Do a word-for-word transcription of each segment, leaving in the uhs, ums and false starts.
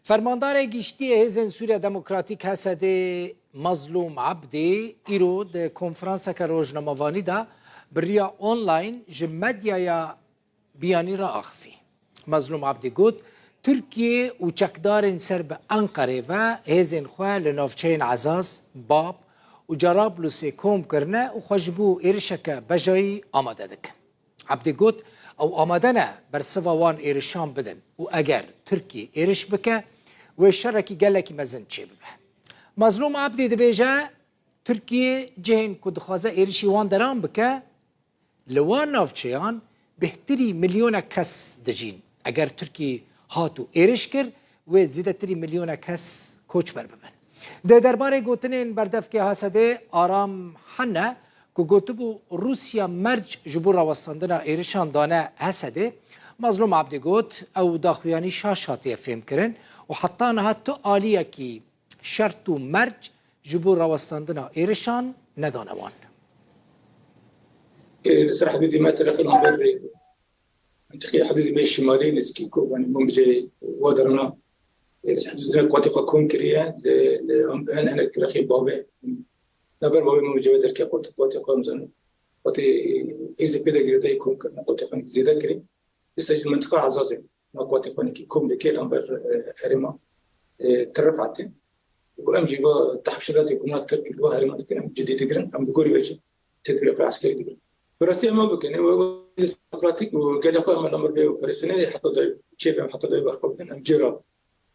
Fermandarê Giştî yê Hêzên Sûriya Demokratîk, H S D, Mazlûm Ebdî, îro di konferanseke rojnamevanî de bi riya online ji medyaya biyanî re axifî. Mazlûm Ebdî got, Tirkiye û çekdarên ser bi Enqerê ve hêzên xwe li navçeyên Ezaz, Bab û Cerablusê kom kirine û xwe ji bo êrişeke bejayî amade dikin. Ebdî got, ew amade ne bersiva wan êrişan bidin û eger Tirkiye êriş bike, wê şerekî gelekî mezin çêbibe. Mazlûm Ebdî dibêje, Tirkiye cihên ku dixwaze êrişî wan deran bike, li wan navçeyan bêhtirî milyonek kes dijîn. Eger Tirkiye hat û êriş kir, wê zêdetirî milyonek kes koçber bibin. Di derbarê gotinên berdevkê H S D Aram Hene ku gotibû Rûsya merc ji bo rawestandina êrişan dane H S D, Mazlûm Ebdî got, ew daxuyanî şaş hatiye fêmkirin û heta niha tu aliyekî şert û merc ji bo rawestandina êrişan nedane wan. Li ser hidûdê me tirexî navber mintîqê hidûdê me şimalî nêzîkî Kobanê Mumcê Wadirana, hidûdê me kuwatê xwe kom kiriye, li, li hin hinek tirexî bavê navber bavê Mumcê ve derke kuwatê, kuwatê xwe em zanin. Kuwatê hêzê pê de girêdayî kom kirine, kuwatê xwe zêde kirî. Dîsa jî li mintiqa Ezazê me kuwatê xwe nekî kom dike, li hember, e, herêma, e, Tirifetê. Û em jî va tehşîratê ku me Tirk li va herêma dikin, em cidî digirin, em bi gorî ve jî tedbîrê xwe eskerî digirin. Bi rastî em ew bikin, ê, we, we, pratîk û gelê xwe em li hember vê operasyonê heta dayê çêbe, em heta dayê berxwe bidin, em cê re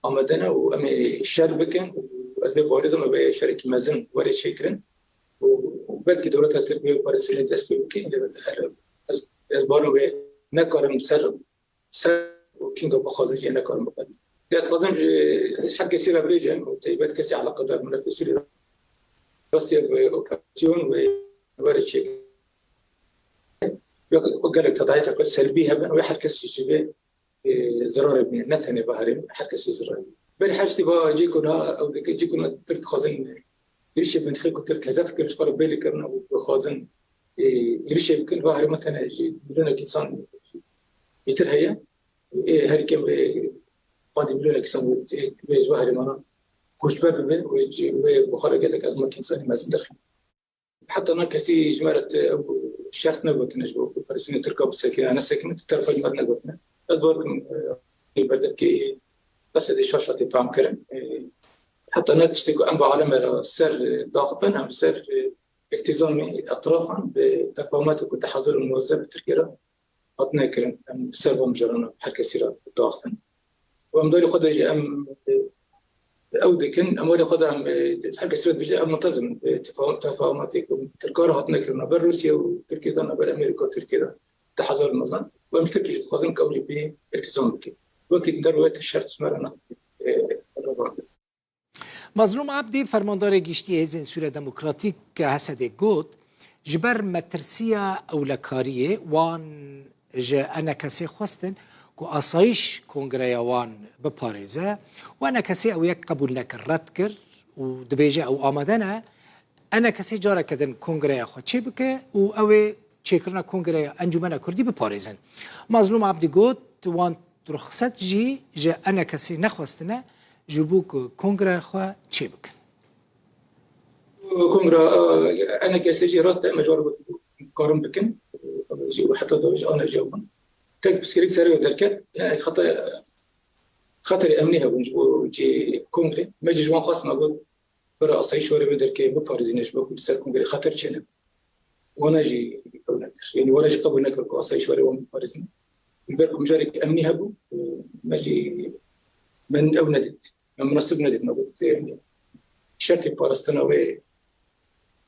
amade ne û em ê şer bikin û ez vê bawerî de me vê şerekî mezin were çêkirin û, û belkî dewleta Tirk vê operasyonê dest pê bike, lê her, ez, ez bawerim wê nekarin ser, ser û kînga bixwazin jî nekarin bixwazin. Lê ez dixwazim ji, ji her kesî re bêjim û taybet kesê eleqedar milefê Sûrî re rastî ev operasyon wê were çêkirin. Yok, gelek tedayeta xwe selbî hebin wê her kes jî vê e, zirarê bûne, ne tenê va herêmî, her kesê zirarê bûne. Belê her tiştî va cê ku niha ew dike, cê ku niha Tirk dixwazin êrişê bindixê ku Tirk hedef kirin, ji xwe re bêlê kirine û dixwazin, e, êrişê bikin, va herêma tenê ji milyonek însan îtir heye. E, herî kêm, e, qandî milyonek însan wê, e, wê ji va herêmana koçber bibe, wê, wê bi xwe re gelek ezmekî însanî mezin derxîne. Heta na kesî ji me re te-, ew şert negotine ji bo ku operasyonê Tirka bisekine ya nesekine, ti terefa ji me re negotine. Ez bawer dikim, e, berdevkê H S D şaş hatiye fehmkirin. E, heta na tiştê ku em bi aleme re ser, e, daxivin, em ser, e, îltîzamê etrafan bi tefahumatê ku du hezar û nozdeh bi Tirkiye re hatine kirin. Em ser van mijarana her kesî re daxivin. Û em darî xwe de jî em, e, ew dikin, em warê xwe de em, e, her kesî re dibêje, em multezim in, e, tefa-, tefahumatê ku Tirka re hatine kirin, navber Rûsya û Tirkiye de, navber Amerîka û Tirkiye de, du hezar û nozan. Û em ji Tirkiye jî dixwazin ku ew jî pê îltîzam bikin. Wekî din der wê ti şert ji me re ne, e, reva. Mazlûm Ebdî, fermandarê giştî Hêzên Sûriya Demokratîk, H S D, got, ji ber metirsiya ewlekariyê wan ji E N K S'ê xwestin ku asayîş kongreya wan biparêze û E N K S ew yek qebûl nekir, red kir û dibêje ew amade ne E N K S careke din kongreya xwe çêbike û ew ê çêkirina kongreya Encûmena Kurdî biparêzin. Mazlûm Ebdî got, wan ruxset jî ji E N K S nexwestine ji bo ku kongreya xwe çêbikin. Kongra, e, E N K S jî rast e, me ji wan re got karin bikin. Jî heta da jî ana jî bûn. Tek pirsgirêk serê wê derket, e, xeta, xeterê emnî hebûn ji bo cê kongre. Me jî ji wan xwest me got, bira asayîş were vê derkê biparêzîne ji bo ku li ser kongrê xeter çêne. Wana jî ew nekir. Yanî wana jî qebûl nekir ku asayîş were wan biparêzîne. Li ber ku mijarek emnî hebû, me jî, min ew nedît. Me minasib nedît, me got, yanî şertê parastina wê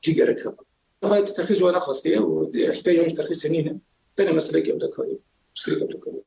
cî gerek hebû. Niha terxî ji wan nexwastiye û ihtiyacê wan ji terxîsê nîne. Tenê meselekî ewlekarî, pirsgirêk ewlekarî.